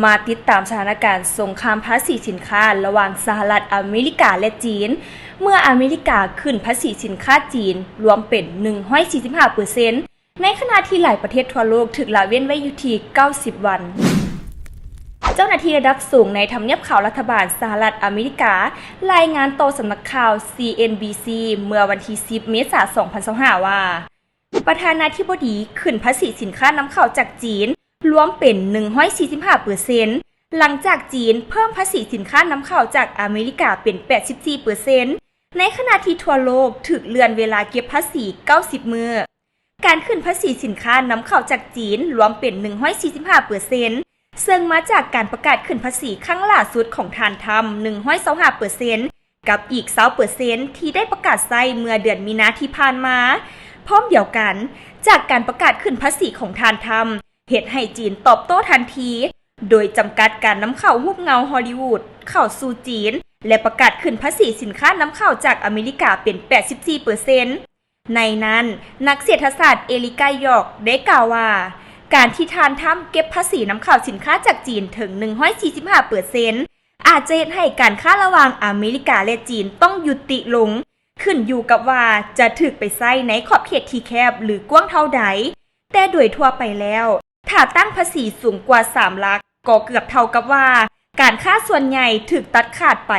ມາຕິດຕາມສະຖານະການສົງຄາມພາສີສິນຄ້າລະຫວ່າງສະຫະລັດອາເມລິກາ ແລະ ຈີນ, ເມື່ອອາເມລິກາຂຶ້ນພາສີສິນຄ້າຈີນລວມເປັນ ໜຶ່ງຮ້ອຍສີ່ສິບຫ້າເປີເຊັນ ໃນຂະນະທີ່ຫຼາຍປະເທດທົ່ວໂລກຖືກລະເວັ້ນໄວ້ຢູ່ທີ່ ເກົ້າສິບວັນ. ເຈົ້າໜ້າທີ່ລະດັບສູງໃນທຳນຽບຂາວລັດຖະບານສະຫະລັດອາເມລິກາ ລາຍງານຕໍ່ສຳນັກຂ່າວ ຊີເອັນບີຊີ ເມື່ອວັນທີສິບ ເມສາ ສອງພັນຊາວຫ້າ ວ່າ ປະທານາທິບໍດີຂຶ້ນພາສີສິນຄ້ານຳເຂົ້າຈາກຈີນລວມເປັນ ໜຶ່ງຮ້ອຍສີ່ສິບຫ້າເປີເຊັນ ຫຼັງຈາກຈີນເພີ່ມພາສີສິນຄ້ານຳເຂົ້າຈາກອາເມລິກາເປັນ ແປດສິບສີ່ເປີເຊັນ ໃນຂະນະທີ່ທົ່ວໂລກຖືກເລື່ອນເວລາເກັບພາສີ ເກົ້າສິບມື້. ການຂຶ້ນພາສີສິນຄ້ານຳເຂົ້າຈາກຈີນລວມເປັນ ໜຶ່ງຮ້ອຍສີ່ສິບຫ້າເປີເຊັນ ເຊິ່ງມາຈາກການປະກາດຂຶ້ນພາສີຄັ້ງຫຼ້າສຸດຂອງທ່ານທຳ ໜຶ່ງຮ້ອຍຊາວຫ້າເປີເຊັນ ກັບອີກ ຊາວເປີເຊັນ ທີ່ໄດ້ປະກາດໃຊ້ເມື່ອເດືອນມີນາທີ່ຜ່ານມາ. ພ້ອມດຽວກັນ, ຈາກການປະກາດຂຶ້ນພາສີຂອງທ່ານທຳ ເຮັດໃຫ້ຈີນຕອບໂຕ້ທັນທີ ໂດຍຈຳກັດການນຳເຂົ້າຮູບເງົາຮໍລີວຸດເຂົ້າສູ່ຈີນ ແລະ ປະກາດຂຶ້ນພາສີສິນຄ້ານຳເຂົ້າຈາກອາເມລິກາເປັນ ແປດສິບສີ່ເປີເຊັນ. ໃນນັ້ນ, ນັກເສດຖະສາດເອລິກາ ຢອກ ໄດ້ກ່າວວ່າ ການທີ່ທ່ານທຳເກັບພາສີນຳເຂົ້າສິນຄ້າຈາກຈີນເຖິງ ໜຶ່ງຮ້ອຍສີ່ສິບຫ້າເປີເຊັນ ອາດຈະເຮັດໃຫ້ການຄ້າລະຫວ່າງອາເມລິກາ ແລະ ຈີນຕ້ອງຢຸດຕິລົງ, ຂຶ້ນຢູ່ກັບວ່າຈະຖືກໄປໃຊ້ໃນຂອບເຂດທີ່ແຄບ ຫຼື ກວ້າງເທົ່າໃດ. ແຕ່ໂດຍທົ່ວໄປແລ້ວ, ຖ້າຕັ້ງພາສີສູງກວ່າສາມຫຼັກ, ກໍເກືອບເທົ່າກັບວ່າການຄ້າສ່ວນໃຫຍ່ຖືກຕັດຂາດໄປ.